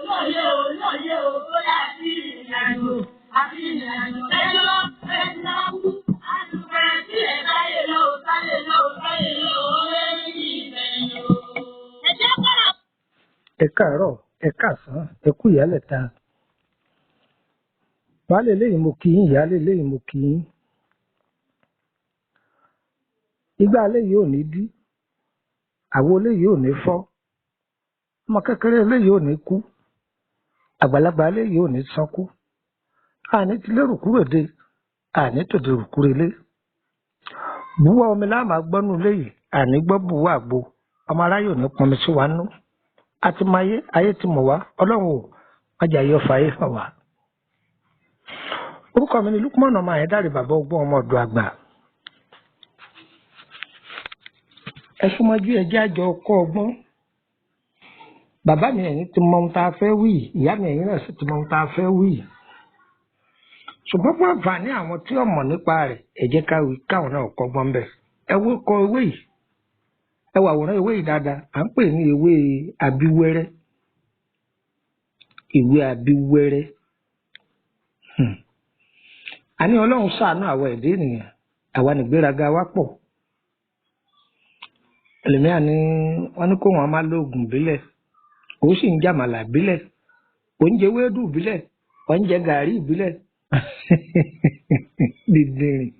Olóye olóye o, bóyá sí ìrìnàjò àti ìrìnàjò lẹ́jọ́ lẹ́jọ́ kú. Àtùpà tí ẹ̀ táyé lọ, táyé lọ, táyé lọ, ó lé ní ìgbẹ̀yìn o. Ẹ jẹ́ kọ́ra. Ẹ káàárọ̀, ẹ káàsán, ẹ kú ìyálẹ̀ta. Baálé eléyìí mo kí yín, ìyáálé eléyìí mo kí yín. Igbá eléyìí ò ní dí, àwo eléyìí ò ní fọ́, ọmọ kékeré eléyìí ò ní kú, àgbàlagbà eléyìí ò ní sánkú. Àní ti lérò kúrò dé, àní tòde rùkúrò ilé. Búwá omi láàmà gbọ́nú léyìí, àní gbọ́ búwá àgbo, ọmọ aráyò ní pọnmi sí wa nú. A ti mọ ayé, ayé ti mọ̀ wá, Ọlọ́run ò, má jẹ́ ayé ọ̀fà ayé hàn wá. Orúkọ mi ni Lukman ọmọ Àyẹ́dàrè, bàbá ọgbọ́n ọmọ ọ̀dọ̀ àgbà. Ẹ súnmọ́jú, ẹ jẹ́ àjọ kọ́ ọgbọ́n. Bàbá mi ẹ̀yin ti mọ ohun tá a fẹ́ wí, ìyá mi ẹ̀yin náà sì ti mọ ohun tá a fẹ́ wí. Ṣùgbọ́n fún àǹfààní àwọn tí ò mọ̀ nípa rẹ̀, ẹ jẹ́ ká wí káwọn náà kọ́gbọ́n bẹ̀. Ẹ wo kọ ewé yìí, ẹ wà àwòrán ewé yìí dáadáa, à ń pè ní ewé abíwẹ́rẹ́. Ewé abíwẹ́rẹ́. Àní Ọlọ́run ṣàánú àwa ẹ̀dá ènìyàn, àwa nìgbéraga wa pọ̀. Ẹlòmíà ni wọ́n ní kó wọn máa lo oògùn ìbílẹ̀, ó sì ń jàmàlà ìbílẹ̀, ó ń jẹ ewédú ìbílẹ̀, ó ń jẹ gàárì ìbílẹ̀. Dìdìrìn,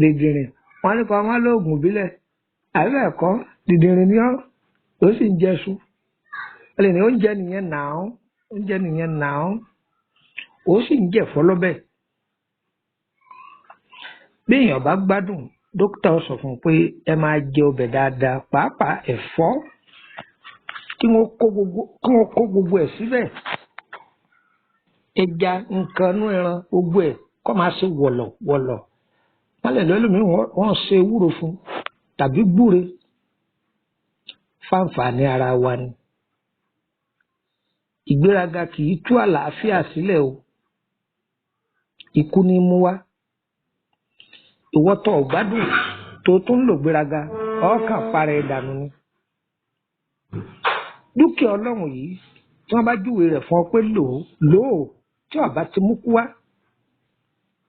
dìdìrìn, wọ́n ní kó wọn máa lo oògùn ìbílẹ̀, àbí bẹ́ẹ̀ kọ́, dìdìrìn ni ọ́, ó sì ń jẹṣu. Ẹlòmíì ní oúnjẹ nìyẹn nàá, oúnjẹ nìyẹn nàá, ó sì ń jẹ̀fọ́ lọ́bẹ̀. Bí èèyàn bá gbádùn, dókítà ó sọ fún un pé ẹ máa jẹ ọbẹ̀ dáadáa, pàápàá ẹ̀fọ́, kí wọ́n kó gbogbo ẹ̀ síbẹ̀. Ẹja, nǹkan inú ẹran, gbogbo ẹ̀ kó máa ṣe wọ̀lọ̀ wọ̀lọ̀. Wọ́n lè lọ́lùmí wọ́n ṣe ewúro fún tàbí gbúre. Fáǹfààní ara wa ni. Ìgbéraga kì í tú àlàáfíà sílẹ̀ o. Ikú ní mú wá. Ìwọ tó ò gbádùn tó tún lò gbéraga, ọkàn para ẹ̀ dànù ni. Dúkìá Ọlọ́run yìí tí wọ́n bá júwe rẹ̀ fún ọ pé lò ó, lò ó, tí ó bá ti mú kú wá,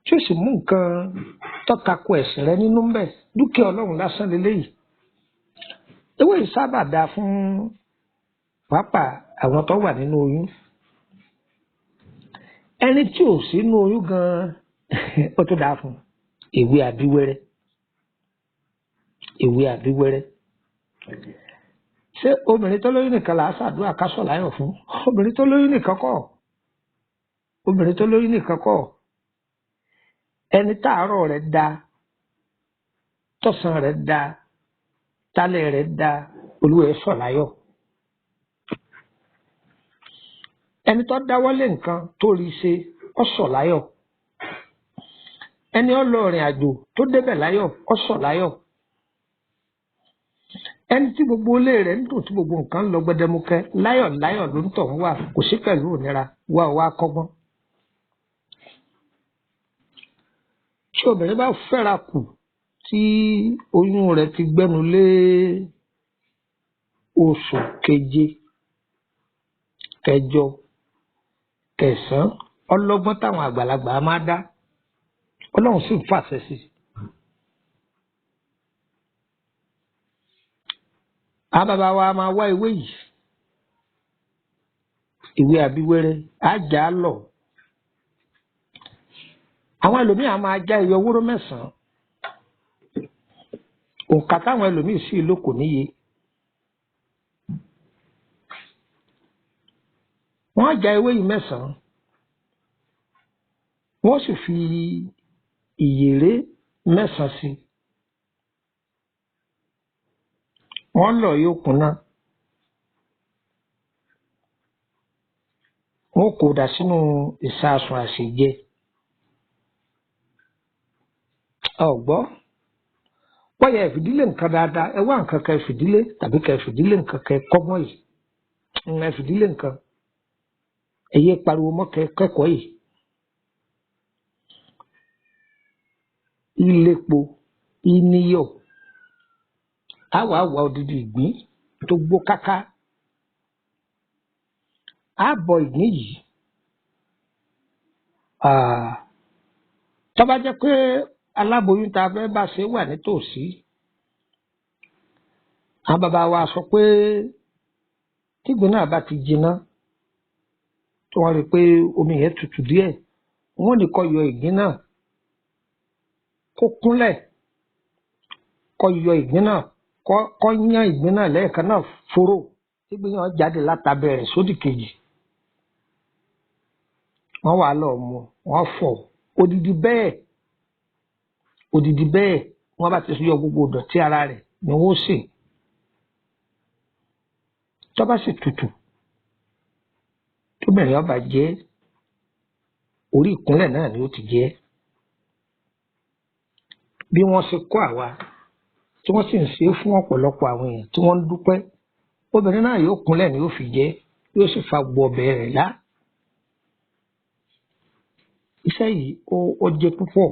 tí ó sì mú nǹkan tọ́kakọ ẹ̀sìn rẹ nínú ń bẹ̀, dúkìá Ọlọ́run lásán leléyìí. Ewé yìí sábà dáa fún pàápàá àwọn tó wà nínú oyún. Ẹni tí ò sí nínú oyún gan-an ó tó dáa fún ewé abíwẹ́rẹ́. Ewé abíwẹ́rẹ́. Ṣé obìnrin tó lóyún nìkan là á ṣàdúrà ká sọ̀ láyọ̀ fún? Obìnrin tó lóyún nìkan kọ́. Obìnrin tó lóyún nìkan kọ́. Ẹni táàárọ̀ rẹ̀ da, tọ̀sán rẹ̀ da, tálẹ̀ rẹ̀ da, Olúwa ẹ̀ sọ̀ láyọ̀. Ẹni tó dáwọ́lé nǹkan tó rí ṣe, ó sọ̀ láyọ̀. Ẹni ó lọ ìrìn àjò tó débẹ̀ láyọ̀, ó sọ̀ láyọ̀. Ẹni tí gbogbo ilé rẹ̀ ń dùn, tí gbogbo nǹkan ń lọ gbẹdẹmukẹ, láyọ̀ láyọ̀ ló ń tọ̀ ń wà, kò sí pẹ̀lú òníra, wá wá kọ́gbọ́n. Tí obìnrin bá fẹ́ra kù tí oyún rẹ̀ ti gbẹ́nu lé oṣù keje, kẹjọ, kẹsàn-án, ọlọ́gbọ́n táwọn àgbàlagbà máa dá, Ọlọ́run sì ń fàṣẹ sí i. Àwọn bàbá wa máa wá ewé yìí, ewé abíwẹ́rẹ́, á já a lọ. Àwọn ẹlòmíì á máa já ẹyọ wóró mẹ́sàn-án. Òǹkà táwọn ẹlòmíì sì lò kò níye. Wọ́n á já ewé yìí mẹ́sàn-án. Wọ́n sì fi ìyèré mẹ́sàn-án sí i. Wọ́n lọ̀ yóò kúnná. Wọ́n kò dà sínú ìsasùn àṣejẹ. Ọ̀gbọ́. Bọ́yá ẹ fìdílé nǹkan dáadáa, ẹ wá nǹkan kan ẹ fìdílé tàbí kẹ fìdílé nǹkan kẹ kọ́gbọ́n yìí. Ẹ fìdílé nǹkan. Ẹ yé pariwo mọ́ kẹ kẹ́kọ̀ọ́ yìí. Ilépo, ìníyọ̀. Á wàá wá odidi ìgbín tó gbó káká. Á bọ ìgbín yìí. Tó bá jẹ́ pé aláboyún tá a fẹ́ bá ṣe wà nítòsí, àwọn bàbá wa sọ pé tígbín náà bá ti jiná, tí wọ́n rí i pé omi yẹn tutù díẹ̀, wọ́n ní kó yọ ìgbín náà, kó kúnlẹ̀, kó yọ ìgbín náà, kó yán ìgbín náà lẹ́ẹ̀kan náà fóró, tígbín náà jáde látabẹ̀ rẹ̀ sódì kejì. Wọ́n wà lọ mú, wọ́n fọ̀ odidi bẹ́ẹ̀, odidi bẹ́ẹ̀. Wọ́n bá ti yọ gbogbo ìdọ̀tí ara rẹ̀ ni wọ́n sè. Tó bá sì tutù, tóbìnrin ọba jẹ́, orí ìkúnlẹ̀ náà ni ó ti jẹ́. Bí wọ́n ṣe kọ́ àwa, tí wọ́n sì ń ṣe é fún ọ̀pọ̀lọpọ̀ àwọn èèyàn tí wọ́n ń dúpẹ́, obìnrin náà yóò kúnlẹ̀ ni yóò fi jẹ́, yóò sì fa gbogbo ọbẹ̀ rẹ̀ lá. Iṣẹ́ yìí ó jẹ́ púpọ̀.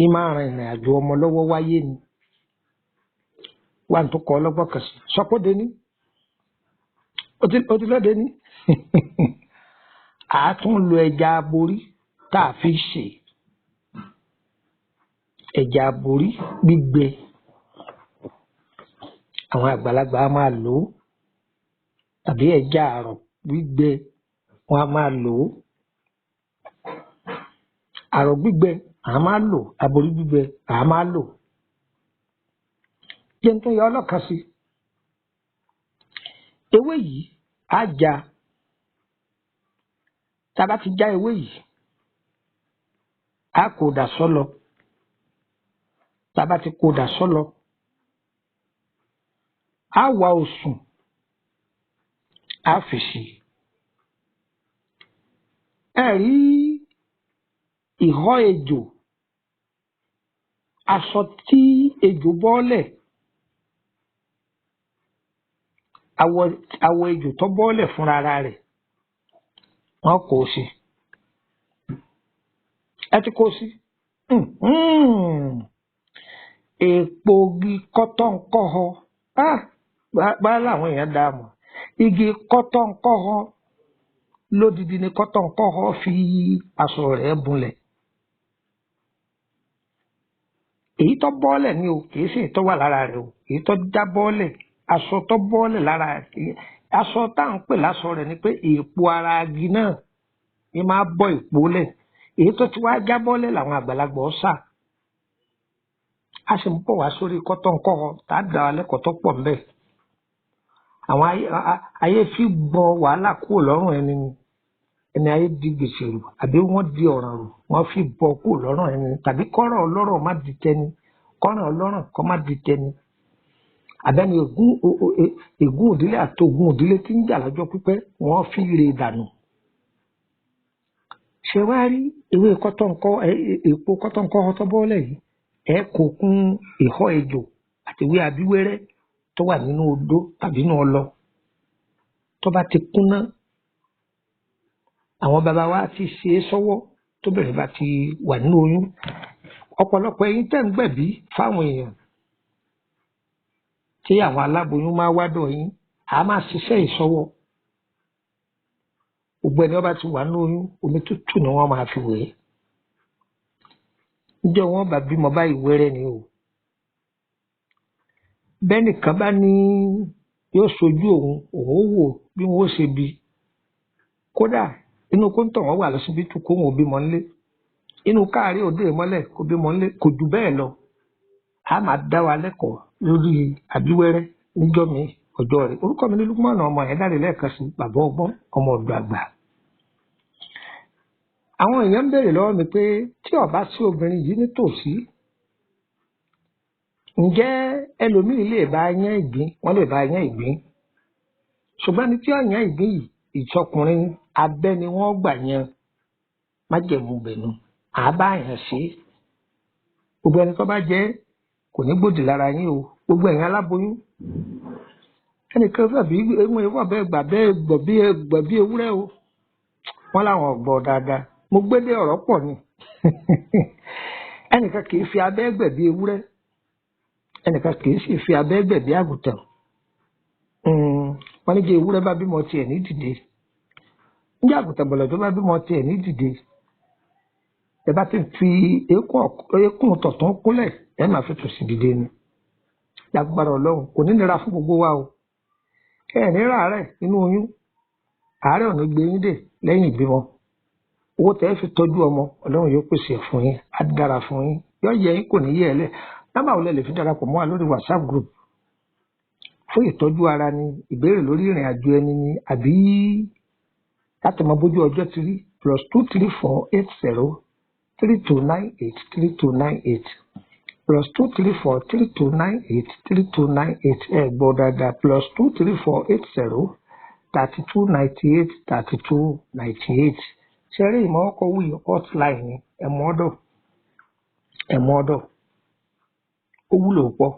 Í máa ran ìrìn àjò ọmọ lọ́wọ́ wáyé ni. Wà ní tó kọ́ ọlọ́gbọ́n kan sí. Sọ pé ó dé ní. Ó ti lọ́dẹ ní. À á tún lo ẹja aborí tá a fi ṣe. Ẹja aborí gbígbẹ. Àwọn àgbàlagbà á máa lò ó. Tàbí ẹja àrọ̀ gbígbẹ wọ́n á máa lò ó. Àrọ̀ gbígbẹ à máa lò, aborí gbígbẹ à máa lò. Jẹ́ n tún yọ ọlọ́kan sí. Ewé yìí á já. Tá a bá ti já ewé yìí, á kó dà sọ́lọ. Tá a bá ti kó dà sọ́lọ, á wá osùn, á fi sí. Ẹ rí ìhọ́ ejò, aṣọ tí ejò bọ́lẹ̀, awọ ejò tó bọ́lẹ̀ fúnra ara rẹ̀, wọ́n kó o sí. Ẹ ti kó o sí. Èèpo igi kọ́tọ́ńkọ́họ, bá làwọn èèyàn dá a mọ̀. Igi kọ́tọ́ńkọ́họ lódidi ni kọ́tọ́ńkọ́họ fi aṣọ rẹ̀ bunlẹ̀. Èyí tó bọ́lẹ̀ ni o, kì í ṣe èyí tó wà lára rẹ̀ o. Èyí tó já bọ́lẹ̀, aṣọ tó bọ́lẹ̀ lára rẹ̀, aṣọ tá à ń pè láṣọ rẹ̀ ni pé èèpo ara igi náà ni máa bọ́ èèpo lẹ̀. Èyí tó ti wá já bọ́lẹ̀ làwọn àgbàlagbà ó sà. A sì ń bọ̀ wá sórí kọ́tọ́ńkọ́họ tá a dá wa lẹ́kọ̀ọ́ tó pọ̀ ńbẹ̀. Àwọn ayé fi gbọ́ wàhálà kúrò lọ́rùn ẹni ni. Ẹni ayé di gbèsè rù àbí wọ́n di ọ̀ràn rù, wọ́n fi bọ́ kúrò lọ́rùn ẹni ni. Tàbí kọ́rọ̀ ọlọ́rọ̀ má di tẹni, kọ́ràn ọlọ́ràn kọ́ má di tẹni. Àbẹ́ni ègún òdílé àti ogún òdílé tí ń jà lọ́jọ́ pípẹ́, wọ́n fi rè dànù. Ṣé wàá rí ewé kọ́tọ́ńkọ́, èpo kọ́tọ́ńkọ́ tó bọ́lẹ̀ yìí? Ẹ kó kún ìhọ́ ejò àti ewé abíwẹ́rẹ́ tó wà nínú odó tàbí nínú ọlọ. Tó bá ti kúnná, àwọn bàbá wa ti ṣe é sọ́wọ́ tóbìnrin bá ti wà nínú oyún. Ọ̀pọ̀lọpọ̀ ẹ̀yin tẹ́ ń gbẹ̀bí fáwọn èèyàn tí àwọn aláboyún máa wádọ̀ yín, a máa ṣiṣẹ́ ìsọwọ́. Gbogbo ẹni ó bá ti wà nínú oyún, omi tútù ni wọ́n máa fi wẹ̀ ẹ́. Níjọ́ wọn bá bímọ báyìí wẹ́rẹ́ ni o. Bẹ́nìkan bá ní yóò ṣojú òun, òun ó wò bí wọn ó ṣe bí. Kódà inú kóńtọ̀ wọn wà lọ́sibítù kó wọn ò bímọ ńlé. Inú káàárẹ̀ òde ìmọ́lẹ̀ kó bímọ ńlé, kò jù bẹ́ẹ̀ lọ. A máa dá wa lẹ́kọ̀ọ́ lórí àbíwẹ́rẹ́ níjọ́ mi ọjọ́ rẹ̀. Orúkọ mi ní Lukman ọmọ Ẹ̀dáre lẹ́ẹ̀kan sí, bàbá ọgbọ́n, ọmọ ọ̀dọ̀ àgbà. Àwọn èèyàn ń béèrè lọ́wọ́ mi pé tí ó bá sí obìnrin yìí nítòsí, ǹjẹ́ ẹlòmíì lè bá yán ìgbín? Wọ́n lè bá yán ìgbín. Ṣùgbọ́n ẹni tí ó yán ìgbín yìí, ìṣọkùnrin abẹ́ ni wọ́n gbà yan. Májẹ̀mú bẹ̀nu, àá bá yàn ṣe. Gbogbo ẹni tó bá jẹ́ kò ní gbòdì lára yín o. Gbogbo ẹ̀yin aláboyún. Ẹnìkan fẹ́ bí ewé wà bẹ́ẹ̀ gbà bẹ́ẹ̀ gbọ̀ bí gbọ̀ bí ewúrẹ́ o. Wọ́n láwọn ò gbọ́ dáadáa. Mo gbé dé ọ̀rọ̀ pọ̀ ni. Ẹnìkan kì í fi abẹ́ gbẹ̀ bí ewúrẹ́. Ẹnìkan kì í sì fi abẹ́ gbẹ̀ bí àgùntàn. Wọ́n ní jẹ́ ewúrẹ́ bá bímọ tiẹ̀ ní dìde, níjẹ́ àgùntàn bọ̀lọ̀jọ̀ bá bímọ tiẹ̀ ní dìde. Ẹ bá ti fi eékún tọ̀tún kúnlẹ̀, ẹ máa fi tòsì dìde ni. Lágbára Ọlọ́run, kò ní nira fún gbogbo wa o. Ẹ ní ràárẹ̀ nínú oyún, àárẹ̀ ò ní gbé yín dè lẹ́yìn ìbímọ. Owó tẹ́ ẹ fi tọ́jú ọmọ, Ọlọ́run yóò pèsè ẹ̀ fún yín, á dára fún yín, yóò yẹ yín, kò ní yẹ ẹ lẹ̀. Nọ́mbà wo lẹ lè fi darapọ̀ mọ́ wa lórí WhatsApp group fún ìtọ́jú ara ni, ìbéèrè lórí ìrìn àjò ẹni ni, àbí láti mọ bójú ọjọ́ ti rí? +234 80 3298 3298, +234 3298 3298. Ẹ gbọ́ dáadáa, +234 80 3298 3298. Ṣeré ìmọ̀ ọkọ̀ wí hotline ni, ẹ̀mú ọ̀dọ̀, ẹ̀mú ọ̀dọ̀, ó wúlò pọ̀.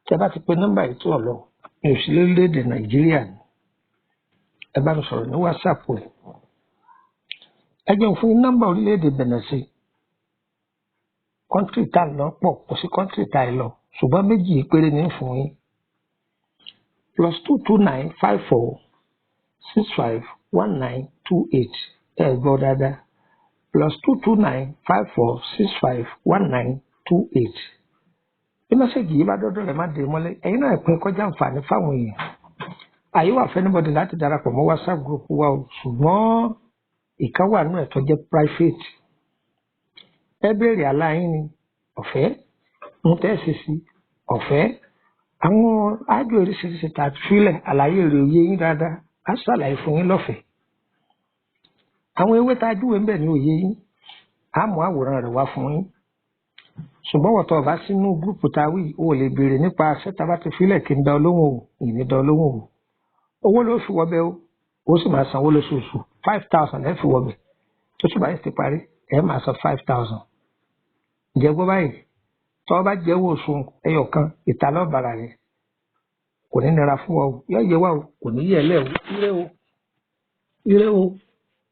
Tí a bá ti pe nọ́mbà yìí tó ọ̀lọ́ mi ò sí lórílẹ̀‐èdè Nàìjíríà ni, ẹ bá mi sọ̀rọ̀ ní WhatsApp rẹ̀. Ẹ jẹun fún nọ́mbà orílẹ̀‐èdè Benin sí. Country tá a lọ pọ̀, kò sí country tá a lọ, ṣùgbọ́n méjì péré ní fún yín: +229 54 65 19 28. Ẹ gbọ́ dáadáa, +229 54 65 19 28. Bí message yìí bá dọ́dọ̀ rẹ̀, má dé mọ́lẹ̀. Ẹ̀yin náà pín kọjá àǹfààní fáwọn èèyàn. Àyè wà fún anybody láti darapọ̀ mọ́ WhatsApp group wa o, ṣùgbọ́n ìkan wà nínú ẹ̀ tó jẹ́ private. Ẹ béèrè àlá yín ni, ọ̀fẹ́ ń tẹ́ ṣe sí ọ̀fẹ́. Àwọn ájò oríṣiríṣi tá a ti fílẹ̀, àlàyé rẹ̀ òye yín dáadáa, á ṣàlàyé fún yín lọ́fẹ̀ẹ́. Àwọn ewé tá a júwe ń bẹ̀ ní òye yín, á mú àwòrán rẹ̀ wá fún yín. Ṣùgbọ́n wọ̀tọ̀ ọ̀bá sínú group tá a wí, o lè béèrè nípa ṣẹ́ta bá ti fílẹ̀ kí n dá olóhùn o, ìní dá olóhùn o. Owó ló fi wọbẹ̀ o, ó sì máa sanwó lóṣooṣù. 5,000 ẹ fi wọbẹ̀. Tó sì bá yìí ti parí, ẹ máa san 5,000. Ǹjẹ́ gbọ́ báyìí? Tọ́ bá jẹ́wọ́ oṣù ẹyọ kan, ìta lọ́ọ̀bàrà rẹ̀ kò ní nira fún wa o, yọ yẹ wa o, kò ní yẹ lẹ́ o. Ire o, ire o,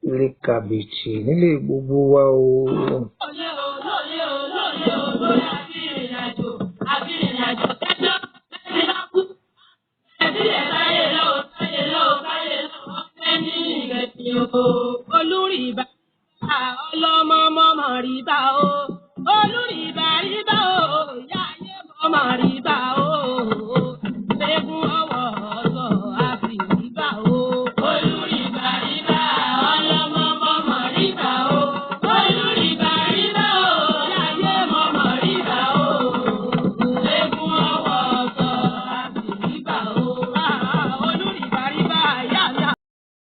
ire kàbìtì nílé gbogbo wa o. Lóye o, lóye o, lóye o, lórí abírìnàjò, abírìnàjò kẹjọ, ẹni bá kú. Ẹbí ẹ̀ sáyé lọ, sáyé lọ, sáyé lọ, ọ̀fẹ́ ní ìrẹsì o. Olúrìbá, ọlọ́mọ mọ́mọ́ rí bá o.